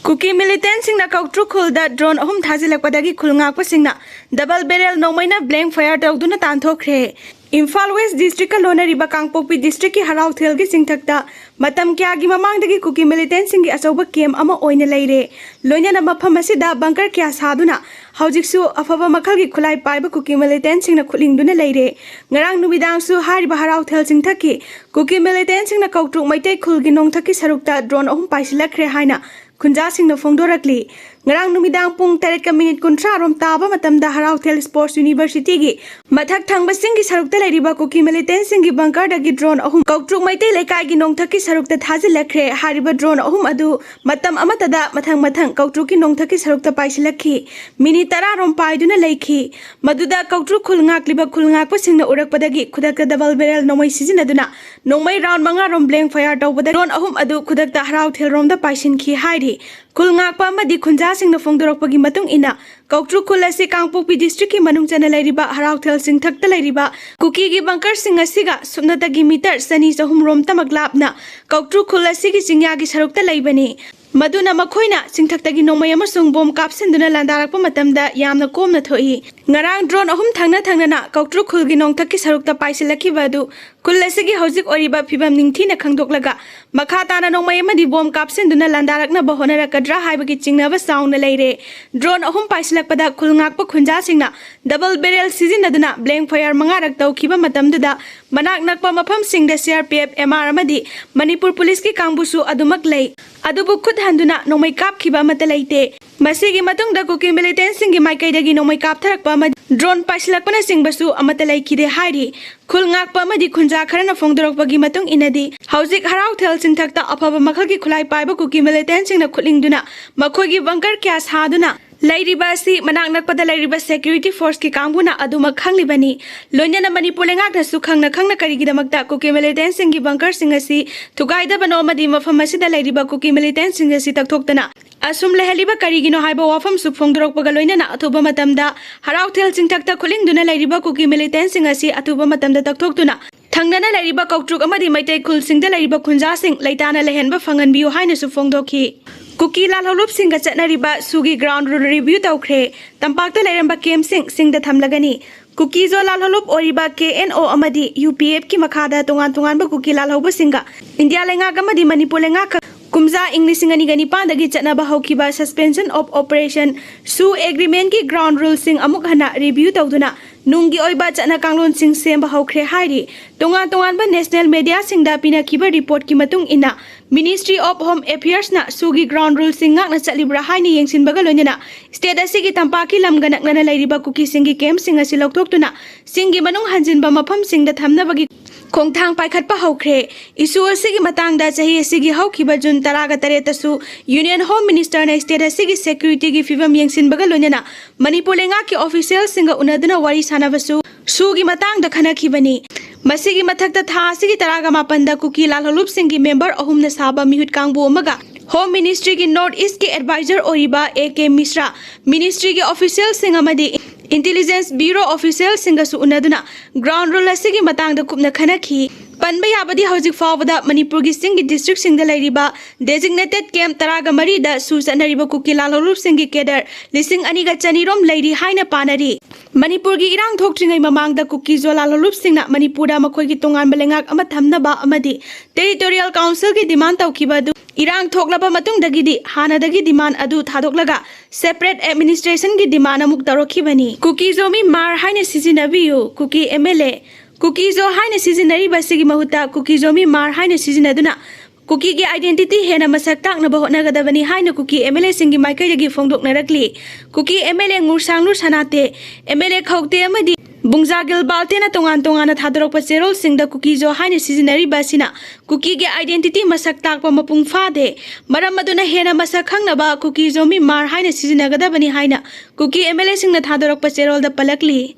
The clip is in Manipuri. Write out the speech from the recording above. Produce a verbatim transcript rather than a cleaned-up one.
ꯀꯨꯀꯤ ꯃꯤꯂꯤꯇꯦꯟꯁꯤꯡꯅ ꯀꯧꯇ꯭ꯔꯨ ꯈꯨꯜꯗ ꯗ꯭ꯔꯣꯟ ꯑꯍꯨꯝ ꯊꯥꯖꯤꯜꯂꯛꯄꯗꯒꯤ ꯈꯨꯜ ꯉꯥꯛꯄꯁꯤꯡꯅ ꯗꯕꯜ ꯕꯦꯔꯦꯜ ꯅꯣꯡꯃꯩꯅ ꯕ꯭ꯂꯦꯡ ꯐꯌꯥꯔ ꯇꯧꯗꯨꯅ ꯇꯥꯟꯊꯣꯛꯈ꯭ꯔꯦ꯫ ꯏꯝꯐꯥꯜ ꯋꯦꯁ ꯗꯤꯁꯇ꯭ꯔꯤꯛꯀ ꯂꯣꯟꯅꯔꯤꯕ ꯀꯥꯡꯄꯣꯛꯄꯤ ꯗꯤꯁꯇ꯭ꯔꯤꯛꯀꯤ ꯍꯔꯥꯎꯊꯦꯜꯒꯤ ꯆꯤꯡꯊꯛꯇ ꯃꯇꯝ ꯀꯌꯥꯒꯤ ꯃꯃꯥꯡꯗꯒꯤ ꯀꯨꯀꯤ ꯃꯤꯂꯤꯇꯦꯟꯁꯤꯡꯒꯤ ꯑꯆꯧꯕ ꯀꯦꯝ ꯑꯃ ꯑꯣꯏꯅ ꯂꯩꯔꯦ꯫ ꯂꯣꯏꯅꯅ ꯃꯐꯝ ꯑꯁꯤꯗ ꯕꯪꯀꯔ ꯀꯌꯥ ꯁꯥꯗꯨꯅ ꯍꯧꯖꯤꯛꯁꯨ ꯑꯐꯕ ꯃꯈꯜꯒꯤ ꯈꯨꯠꯂꯥꯏ ꯄꯥꯏꯕ ꯀꯨꯀꯤ ꯃꯤꯂꯤꯇꯦꯟꯁꯤꯡꯅ ꯈꯨꯠꯂꯤꯡꯗꯨꯅ ꯂꯩꯔꯦ꯫ ꯉꯔꯥꯡ ꯅꯨꯃꯤꯗꯥꯡꯁꯨ ꯍꯥꯏꯔꯤꯕ ꯍꯔꯥꯎꯊꯦꯜ ꯆꯤꯡꯊꯛꯀꯤ ꯀꯨꯀꯤ ꯃꯤꯂꯤꯇꯦꯟꯁꯤꯡꯅ ꯀꯧꯇ꯭ꯔꯨꯛ ꯃꯩꯇꯩ ꯈꯨꯜꯒꯤ ꯅꯣꯡꯊꯛꯀꯤ ꯁꯔꯨꯛꯇ ꯗ꯭ꯔꯣꯟ ꯑꯍꯨꯝ ꯄꯥꯏꯁꯤꯜꯂꯛꯈ꯭ꯔꯦ ꯍꯥꯏꯅ ꯈꯨꯟꯖꯥꯁꯤꯡꯅ ꯐꯣꯡꯗꯣꯔꯛꯂꯤ꯫ ꯉꯔꯥꯡ ꯅꯨꯃꯤꯗꯥꯡ ꯄꯨꯡ ꯇꯔꯦꯠꯀ ꯃꯤꯅꯤꯠ ꯀꯨꯟꯊ꯭ꯔꯥ ꯔꯣꯝ ꯇꯥꯕ ꯃꯇꯝꯗ ꯍꯔꯥꯎꯊꯦꯜ ꯁ꯭ꯄꯣꯔꯠꯁ ꯌꯨꯅꯤꯚꯔꯁꯤꯇꯤꯒꯤ ꯃꯊꯛ ꯊꯪꯕꯁꯤꯡꯒꯤ ꯁꯔꯨꯛꯇ ꯂꯩꯔꯤꯕ ꯀꯨꯀꯤ ꯃꯤꯂꯤꯇꯦꯟꯁꯤꯡꯒꯤ ꯕꯪꯀꯔꯗꯒꯤ ꯗ꯭ꯔꯣꯟ ꯑꯍꯨꯝ ꯀꯧꯇ꯭ꯔꯨꯛ ꯃꯩꯇꯩ ꯂꯩꯀꯥꯏꯒꯤ ꯅꯣꯡꯊꯛꯀꯤ ꯁꯔꯨꯛꯇ ꯊꯥꯖꯤꯜꯂꯛꯈ꯭ꯔꯦ꯫ ꯍꯥꯏꯔꯤꯕ ꯗ꯭ꯔꯣꯟ ꯑꯍꯨꯝ ꯑꯗꯨ ꯃꯇꯝ ꯑꯃꯠꯇꯗ ꯃꯊꯪ ꯃꯊꯪ ꯀꯧꯇ꯭ꯔꯨꯛꯀꯤ ꯅꯣꯡꯊꯛꯀꯤ ꯁꯔꯨꯛꯇ ꯄꯥꯏꯁꯤꯜꯂꯛꯈꯤ꯫ ꯃꯤꯅꯤꯠ ꯇꯔꯥ ꯔꯣꯝ ꯄꯥꯏꯗꯨꯅ ꯂꯩꯈꯤ꯫ ꯃꯗꯨꯗ ꯀꯧꯇ꯭ꯔꯨꯛ ꯈꯨꯜ ꯉꯥꯛꯂꯤꯕ ꯈꯨꯜ ꯉꯥꯛꯄꯁꯤꯡꯅ ꯎꯔꯛꯄꯗꯒꯤ ꯈꯨꯗꯛꯇ ꯗꯕꯜ ꯕꯦꯔꯦꯜ ꯅꯣꯡꯃꯩ ꯁꯤꯖꯤꯟꯅꯗꯨꯅ ꯅꯣꯡꯃꯩ ꯔꯥꯎꯟ ꯃꯉꯥ ꯔꯣꯝ ꯕ꯭ꯂꯦꯡ ꯐꯌꯥꯔ ꯇꯧꯕꯗ ꯗ꯭ꯔꯣꯟ ꯑꯍꯨꯝ ꯑꯗꯨ ꯈꯨꯗꯛꯇ ꯍꯔꯥꯎꯊꯦꯜꯔꯣꯝꯗ ꯄꯥꯏꯁꯤꯟꯈꯤ ꯍꯥꯏꯔꯤ꯫ ꯈꯨꯜ ꯉꯥꯛꯄ ꯑꯃꯗꯤ ꯈꯨꯟꯖꯥꯁꯤꯡꯅ ꯐꯣꯡꯗꯣꯔꯛꯄꯒꯤ ꯃꯇꯨꯡ ꯏꯟꯅ, ꯀꯧꯇ꯭ꯔꯨ ꯈꯨꯜ ꯑꯁꯤ ꯀꯥꯡꯄꯣꯛꯄꯤ ꯗꯤꯁꯇ꯭ꯔꯤꯛꯀꯤ ꯃꯅꯨꯡ ꯆꯟꯅ ꯂꯩꯔꯤꯕ ꯍꯔꯥꯎꯊꯦꯜ ꯆꯤꯡꯊꯛꯇ ꯂꯩꯔꯤꯕ ꯀꯨꯀꯤꯒꯤ ꯕꯪꯀꯔꯁꯤꯡ ꯑꯁꯤꯒ ꯁꯨꯞꯅꯇꯒꯤ ꯃꯤꯇꯔ ꯆꯅꯤ ꯆꯍꯨꯝ ꯔꯣꯝꯇꯃꯛ ꯂꯥꯞꯅ ꯀꯧꯇ꯭ꯔꯨ ꯈꯨꯜ ꯑꯁꯤꯒꯤ ꯆꯤꯡꯌꯥꯒꯤ ꯁꯔꯨꯛꯇ ꯂꯩꯕꯅꯤ꯫ ꯃꯗꯨꯅ ꯃꯈꯣꯏꯅ ꯆꯤꯡꯊꯛꯇꯒꯤ ꯅꯣꯡꯃꯩ ꯑꯃꯁꯨꯡ ꯕꯣꯝ ꯀꯥꯞꯁꯤꯟꯗꯨꯅ ꯂꯥꯟꯗꯥꯔꯛꯄ ꯃꯇꯝꯗ ꯌꯥꯝꯅ ꯀꯣꯝꯅ ꯊꯣꯛꯏ꯫ ꯉꯔꯥꯡ ꯗ꯭ꯔꯣꯟ ꯑꯍꯨꯝ ꯊꯪꯅ ꯊꯪꯅꯅ ꯀꯧꯇ꯭ꯔꯨ ꯈꯨꯜꯒꯤ ꯅꯣꯡꯊꯛꯀꯤ ꯁꯔꯨꯛꯇ ꯄꯥꯏꯁꯤꯜꯂꯛꯈꯤꯕ ꯑꯗꯨ ꯈꯨꯜ ꯑꯁꯤꯒꯤ ꯍꯧꯖꯤꯛ ꯑꯣꯏꯔꯤꯕ ꯐꯤꯕꯝ ꯅꯤꯡꯊꯤꯅ ꯈꯪꯗꯣꯛꯂꯒ ꯃꯈꯥ ꯇꯥꯅ ꯅꯣꯡꯃꯩ ꯑꯃꯗꯤ ꯕꯣꯝ ꯀꯥꯞꯁꯤꯟꯗꯨꯅ ꯂꯥꯟꯗꯥꯔꯛꯅꯕ ꯍꯣꯠꯅꯔꯛꯀꯗ꯭ꯔꯥ ꯍꯥꯏꯕꯒꯤ ꯆꯤꯡꯅꯕ ꯆꯥꯎꯅ ꯂꯩꯔꯦ꯫ ꯗ꯭ꯔꯣꯟ ꯑꯍꯨꯝ ꯄꯥꯏꯁꯤꯜꯂꯛꯄꯗ ꯈꯨꯜ ꯉꯥꯛꯄ ꯈꯨꯟꯖꯥꯁꯤꯡꯅ ꯗꯕꯜ ꯕꯦꯔꯦꯜ ꯁꯤꯖꯤꯟꯅꯗꯨꯅ ꯕ꯭ꯂꯦꯡ ꯐꯌꯥꯔ ꯃꯉꯥꯔꯛ ꯇꯧꯈꯤꯕ ꯃꯇꯝꯗꯨꯗ ꯃꯅꯥꯛ ꯅꯛꯄ ꯃꯐꯝꯁꯤꯡꯗ C R P F, M R ꯑꯃꯗꯤ ꯃꯅꯤꯄꯨꯔ ꯄꯨꯂꯤꯁꯀꯤ ꯀꯥꯡꯕꯨꯁꯨ ꯑꯗꯨꯃꯛ ꯂꯩ꯫ ꯑꯗꯨꯕꯨ ꯈꯨꯠ ꯍꯟꯗꯨꯅ ꯅꯣꯡꯃꯩ ꯀꯥꯞꯈꯤꯕ ꯑꯃꯠꯇ ꯂꯩꯇꯦ꯫ ꯃꯁꯤꯒꯤ ꯃꯇꯨꯡꯗ ꯀꯨꯀꯤ ꯃꯤꯂꯤꯇꯦꯟꯁꯤꯡꯒꯤ ꯃꯥꯏꯀꯩꯗꯒꯤ ꯅꯣꯡꯃꯩ ꯀꯥꯞꯊꯔꯛꯄ ꯑꯃꯗꯤ ꯗ꯭ꯔꯣꯟ ꯄꯥꯏꯁꯤꯜꯂꯛꯄꯅꯆꯤꯡꯕꯁꯨ ꯑꯃꯠꯇ ꯂꯩꯈꯤꯗꯦ ꯍꯥꯏꯔꯤ꯫ ꯈꯨꯜ ꯉꯥꯛꯄ ꯑꯃꯗꯤ ꯈꯨꯟꯖꯥ ꯈꯔꯅ ꯐꯣꯡꯗꯣꯔꯛꯄꯒꯤ ꯃꯇꯨꯡ ꯏꯟꯅꯗꯤ, ꯍꯧꯖꯤꯛ ꯍꯔꯥꯎꯊꯦꯜ ꯆꯤꯡꯊꯛꯇ ꯑꯐꯕ ꯃꯈꯜꯒꯤ ꯈꯨꯠꯂꯥꯏ ꯄꯥꯏꯕ ꯀꯨꯀꯤ ꯃꯤꯂꯤꯇꯦꯟꯁꯤꯡꯅ ꯈꯨꯠꯂꯤꯡꯗꯨꯅ ꯃꯈꯣꯏꯒꯤ ꯕꯪꯀꯔ ꯀꯌꯥ ꯁꯥꯗꯨꯅ ꯂꯩꯔꯤꯕ ꯑꯁꯤ ꯃꯅꯥꯛ ꯅꯛꯄꯗ ꯂꯩꯔꯤꯕ ꯁꯦꯀ꯭ꯌꯨꯔꯤꯇꯤ ꯐꯣꯔꯁꯀꯤ ꯀꯥꯡꯕꯨꯅ ꯑꯗꯨꯃꯛ ꯈꯪꯂꯤꯕꯅꯤ꯫ ꯂꯣꯏꯅꯅ ꯃꯅꯤꯄꯨꯔ ꯂꯩꯉꯥꯛꯅꯁꯨ ꯈꯪꯅ ꯈꯪꯅ ꯀꯔꯤꯒꯤꯗꯃꯛꯇ ꯀꯨꯀꯤ ꯃꯤꯂꯤꯇꯦꯟꯁꯤꯡꯒꯤ ꯕꯪꯀꯔꯁꯤꯡ ꯑꯁꯤ ꯊꯨꯒꯥꯏꯗꯕꯅꯣ ꯑꯃꯗꯤ ꯃꯐꯝ ꯑꯁꯤꯗ ꯂꯩꯔꯤꯕ ꯀꯨꯀꯤ ꯃꯤꯂꯤꯇꯦꯟꯁꯤꯡ ꯑꯁꯤ ꯇꯛꯊꯣꯛꯇꯅ ꯑꯁꯨꯝ ꯂꯩꯍꯜꯂꯤꯕ ꯀꯔꯤꯒꯤꯅꯣ ꯍꯥꯏꯕ ꯋꯥꯐꯝꯁꯨ ꯐꯣꯡꯗꯣꯔꯛꯄꯒ ꯂꯣꯏꯅꯅ ꯑꯊꯨꯕ ꯃꯇꯝꯗ ꯍꯔꯥꯎꯊꯦꯜ ꯆꯤꯡꯊꯛꯇ ꯈꯨꯠꯂꯤꯡꯗꯨꯅ ꯂꯩꯔꯤꯕ ꯀꯨꯀꯤ ꯃꯤꯂꯤꯇꯦꯟꯁꯤꯡ ꯑꯁꯤ ꯑꯊꯨꯕ ꯃꯇꯝꯗ ꯇꯛꯊꯣꯛꯇꯨꯅ ꯊꯪꯅꯅ ꯂꯩꯔꯤꯕ ꯀꯧꯇ꯭ꯔꯨꯛ ꯑꯃꯗꯤ ꯃꯩꯇꯩ ꯈꯨꯜꯁꯤꯡꯗ ꯂꯩꯔꯤꯕ ꯈꯨꯟꯖꯥꯁꯤꯡ ꯂꯩꯇꯥꯅ ꯂꯩꯍꯟꯕ ꯐꯪꯍꯟꯕꯤꯌꯨ ꯍꯥꯏꯅꯁꯨ ꯐꯣꯡꯗꯣꯛꯈꯤ꯫ ꯀꯨꯀꯤ ꯂꯥꯜꯍꯧꯂꯨꯞꯁꯤꯡꯒ ꯆꯠꯅꯔꯤꯕ ꯁꯨꯒꯤ ground rule review ꯇꯧꯈ꯭ꯔꯦ꯫ ꯇꯝꯄꯥꯛꯇ ꯂꯩꯔꯝꯕ campꯁꯤꯡ ꯁꯤꯡꯗ ꯊꯝꯂꯒꯅꯤ꯫ ꯀꯨꯀꯤꯖꯣ ꯂꯥꯜꯍꯧꯂꯨꯞ ꯑꯣꯏꯔꯤꯕ ꯀꯦ ꯑꯦꯟ ꯑꯣ ꯑꯃꯗꯤ ꯌꯨ ꯄꯤ ꯑꯦꯐꯀꯤ ꯃꯈꯥꯗ ꯇꯣꯉꯥꯟ ꯇꯣꯉꯥꯟꯕ ꯀꯨꯀꯤ ꯂꯥꯜꯍꯧꯕꯁꯤꯡꯒ ꯏꯟꯗꯤꯌꯥ ꯂꯩꯉꯥꯛ ꯑꯃꯗꯤ ꯃꯅꯤꯄꯨꯔ ꯂꯩꯉꯥꯛꯀ ꯀꯨꯝꯖꯥ ꯏꯪ ꯂꯤꯁꯤꯡ ꯑꯅꯤꯒ ꯅꯤꯄꯥꯟꯗꯒꯤ ꯆꯠꯅꯕ ꯍꯧꯈꯤꯕ suspension of operation ꯁꯨ agreementꯀꯤ ground ruleꯁꯤꯡ ꯑꯃꯨꯛ ꯍꯟꯅ review ꯇꯧꯗꯨꯅ ꯅꯨꯡꯒꯤ ꯑꯣꯏꯕ ꯆꯠꯅ ꯀꯥꯡꯂꯣꯟꯁꯤꯡ ꯁꯦꯝꯕ ꯍꯧꯈ꯭ꯔꯦ ꯍꯥꯏꯔꯤ꯫ ꯇꯣꯉꯥꯟ ꯇꯣꯉꯥꯟꯕ national mediaꯁꯤꯡꯗ ꯄꯤꯅꯈꯤꯕ reportꯀꯤ ꯃꯇꯨꯡ ꯏꯟꯅ, Ministry of Home Affairsꯅ ꯁꯨꯒꯤ ground ruleꯁꯤꯡ ꯉꯥꯛꯅ ꯆꯠꯂꯤꯕ꯭ꯔꯥ ꯍꯥꯏꯅ ꯌꯦꯡꯁꯤꯟꯕꯒ ꯂꯣꯏꯅꯅ state ꯑꯁꯤꯒꯤ ꯇꯝꯄꯥꯛꯀꯤ ꯂꯝꯒ ꯅꯛꯅꯅ ꯂꯩꯔꯤꯕ ꯀꯨꯀꯤꯁꯤꯡꯒꯤ campꯁꯤꯡ ꯑꯁꯤ ꯂꯧꯊꯣꯛꯇꯨꯅ ꯆꯤꯡꯒꯤ ꯃꯅꯨꯡ ꯍꯟꯖꯤꯟꯕ ꯃꯐꯝꯁꯤꯡꯗ ꯊꯝꯅꯕꯒꯤ ꯈꯣꯡꯊꯥꯡ ꯄꯥꯏꯈꯠꯄ ꯍꯧꯈ꯭ꯔꯦ꯫ Issue ꯑꯁꯤꯒꯤ ꯃꯇꯥꯡꯗ ꯆꯍꯤ ꯑꯁꯤꯒꯤ ꯍꯧꯈꯤꯕ ꯖꯨꯟ ꯇꯔꯥꯒ ꯇꯔꯦꯠꯇꯁꯨ Union Home Ministerꯅ state ꯑꯁꯤꯒꯤ securityꯒꯤ ꯐꯤꯕꯝ ꯌꯦꯡꯁꯤꯟꯕꯒ ꯂꯣꯏꯅꯅ ꯃꯅꯤꯄꯨꯔ ꯂꯩꯉꯥꯛꯀꯤ officialꯁꯤꯡꯒ ꯎꯅꯗꯨꯅ ꯋꯥꯔꯤ ꯁꯥꯅꯕꯁꯨ ꯁꯨꯒꯤ ꯃꯇꯥꯡꯗ ꯈꯟꯅꯈꯤꯕꯅꯤ꯫ ꯃꯁꯤꯒꯤ ꯃꯊꯛꯇ ꯊꯥ ꯑꯁꯤꯒꯤ ꯇꯔꯥꯒ ꯃꯥꯄꯟꯗ ꯀꯨꯀꯤ ꯂꯥꯜꯍꯧꯂꯨꯞꯁꯤꯡꯒꯤ member ꯑꯍꯨꯝꯅ ꯁꯥꯕ ꯃꯤꯍꯨꯠ ꯀꯥꯡꯕꯨ ꯑꯃꯒ Home Ministryꯒꯤ North Eastꯀꯤ advisor ꯑꯣꯏꯔꯤꯕ ꯑꯦ ꯀꯦ ꯃꯤꯁ꯭ꯔꯥ, ministryꯒꯤ officialꯁꯤꯡ ꯑꯃꯗꯤ Intelligence Bureau officialꯁꯤꯡꯒꯁꯨ ꯎꯅꯗꯨꯅ ground rule ꯑꯁꯤꯒꯤ ꯃꯇꯥꯡꯗ ꯀꯨꯞꯅ ꯈꯟꯅꯈꯤ꯫ ꯄꯟꯕ ꯌꯥꯕꯗꯤ ꯍꯧꯖꯤꯛ ꯐꯥꯎꯕꯗ ꯃꯅꯤꯄꯨꯔꯒꯤ ꯆꯤꯡꯒꯤ districtꯁꯤꯡꯗ ꯂꯩꯔꯤꯕ designated camp ꯇꯔꯥꯒ ꯃꯔꯤꯗ ꯁꯨ ꯆꯠꯅꯔꯤꯕ ꯀꯨꯀꯤ ꯂꯥꯜꯍꯧꯂꯨꯞꯁꯤꯡꯒꯤ cadre ꯂꯤꯁꯤꯡ ꯑꯅꯤꯒ ꯆꯅꯤꯔꯣꯝ ꯂꯩꯔꯤ ꯍꯥꯏꯅ ꯄꯥꯅꯔꯤ꯫ ꯃꯅꯤꯄꯨꯔꯒꯤ ꯏꯔꯥꯡ ꯊꯣꯛꯇ꯭ꯔꯤꯉꯩ ꯃꯃꯥꯡꯗ ꯀꯨꯀꯤꯖꯣ ꯂꯥꯜꯍꯧꯂꯨꯞꯁꯤꯡꯅ ꯃꯅꯤꯄꯨꯔꯗ ꯃꯈꯣꯏꯒꯤ ꯇꯣꯉꯥꯟꯕ ꯂꯩꯉꯥꯛ ꯑꯃ ꯊꯝꯅꯕ ꯑꯃꯗꯤ Territorial Councilꯒꯤ demand ꯇꯧꯈꯤꯕ ꯑꯗꯨ ꯏꯔꯥꯡ ꯊꯣꯛꯂꯕ ꯃꯇꯨꯡꯗꯒꯤꯗꯤ ꯍꯥꯟꯅꯗꯒꯤ demand ꯑꯗꯨ ꯊꯥꯗꯣꯛꯂꯒ separate administrationꯒꯤ demand ꯑꯃꯨꯛ ꯇꯧꯔꯛꯈꯤꯕꯅꯤ꯫ ꯀꯨꯀꯤꯖꯣ ꯃꯤ ꯃꯥꯔ ꯍꯥꯏꯅ ꯁꯤꯖꯤꯟꯅꯕꯤꯌꯨ꯫ ꯀꯨꯀꯤ ꯑꯦꯝ ꯑꯦꯜ ꯑꯦ꯫ ꯀꯨꯀꯤꯖꯣ ꯍꯥꯏꯅ ꯁꯤꯖꯤꯟꯅꯔꯤꯕ ꯑꯁꯤꯒꯤ ꯃꯍꯨꯠꯇ ꯀꯨꯀꯤꯖꯣ ꯃꯤ ꯃꯥꯔ ꯍꯥꯏꯅ ꯁꯤꯖꯤꯟꯅꯗꯨꯅ ꯀꯨꯀꯤꯒꯤ identity ꯍꯦꯟꯅ ꯃꯁꯛ ꯇꯥꯛꯅꯕ ꯍꯣꯠꯅꯒꯗꯕꯅꯤ ꯍꯥꯏꯅ ꯀꯨꯀꯤ ꯑꯦꯝ ꯑꯦꯜ ꯑꯦꯁꯤꯡꯒꯤ ꯃꯥꯏꯀꯩꯗꯒꯤ ꯐꯣꯡꯗꯣꯛꯅꯔꯛꯂꯤ꯫ ꯀꯨꯀꯤ ꯑꯦꯝ ꯑꯦꯜ ꯑꯦ ꯉꯨꯔꯁꯥꯡꯂꯨ ꯁꯅꯥꯇꯦ, ꯑꯦꯝ ꯑꯦꯜ ꯑꯦ ꯈꯧꯇꯦ ꯑꯃꯗꯤ ꯕꯨꯡꯖꯥꯒꯤꯜ ꯕꯥꯜꯇꯦꯅ ꯇꯣꯉꯥꯟ ꯇꯣꯉꯥꯟꯅ ꯊꯥꯗꯣꯔꯛꯄ ꯆꯦꯔꯣꯜꯁꯤꯡꯗ ꯀꯨꯀꯤꯖꯣ ꯍꯥꯏꯅ ꯁꯤꯖꯤꯟꯅꯔꯤꯕ ꯑꯁꯤꯅ ꯀꯨꯀꯤꯒꯤ identity ꯃꯁꯛ ꯇꯥꯛꯄ ꯃꯄꯨꯡ ꯐꯥꯗꯦ꯫ ꯃꯔꯝ ꯑꯗꯨꯅ ꯍꯦꯟꯅ ꯃꯁꯛ ꯈꯪꯅꯕ ꯀꯨꯀꯤꯖꯣ ꯃꯤ ꯃꯥꯔ ꯍꯥꯏꯅ ꯁꯤꯖꯤꯟꯅꯒꯗꯕꯅꯤ ꯍꯥꯏꯅ ꯀꯨꯀꯤ ꯑꯦꯝ ꯑꯦꯜ ꯑꯦꯁꯤꯡꯅ ꯊꯥꯗꯣꯔꯛꯄ ꯆꯦꯔꯣꯜꯗ ꯄꯜꯂꯛꯂꯤ꯫